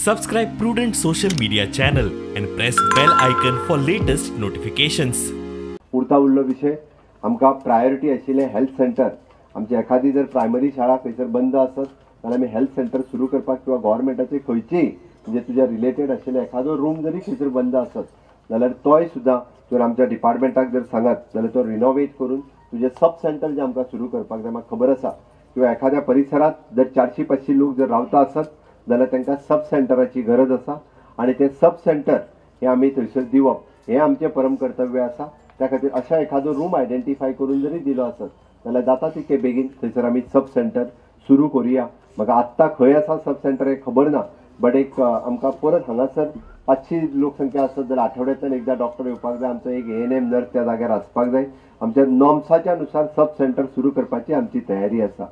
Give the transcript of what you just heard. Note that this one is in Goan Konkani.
Subscribe Prudent Social Media channel and press bell icon for latest notifications. उरता उरलो विशय आमकां प्रायोरिटी आशिल्लें हेल्थ सेंटर. आमची एखादी जर प्रायमरी शाळा खंयसर बंद आसत जाल्यार आमी हेल्थ सेंटर सुरू करपाक किंवा गव्हर्मेंटाचे खंयचीय म्हणजे तुज्या रिलेटेड आशिल्ले एखादो रूम जरी खंयसर बंद आसत जाल्यार तोय सुद्दां जर आमच्या डिपार्टमेंटाक जर सांगत जाल्यार तो रिनोवेट करून तुजें सब सेंटर जें आमकां सुरू करपाक जाय. म्हाका खबर आसा किंवा एखाद्या परिसरांत जर 400-500 लोक जर रावता आसत जाल्यार तांकां सब सेंटराची गरज आसा आनी तें सब सेंटर हें आमी थंयसर दिवप हें आमचें परम कर्तव्य आसा. त्या खातीर अशा एखादो रूम आयडेंटिफाय करून जरी दिलो आसत जाल्यार जाता तितके बेगीन थंयसर आमी सब सेंटर सुरू करुया. म्हाका आत्तां खंय आसा सब सेंटर हें खबर ना, बट एक आमकां परत हांगासर 500 लोकसंख्या आसत जाल्यार आठवड्यांतल्यान एकदां डॉक्टर येवपाक जाय. आमचो एक ANM nurse त्या जाग्यार आसपाक जाय. आमच्या नॉर्म्साच्या नुसार सब सेंटर सुरू करपाची आमची तयारी आसा.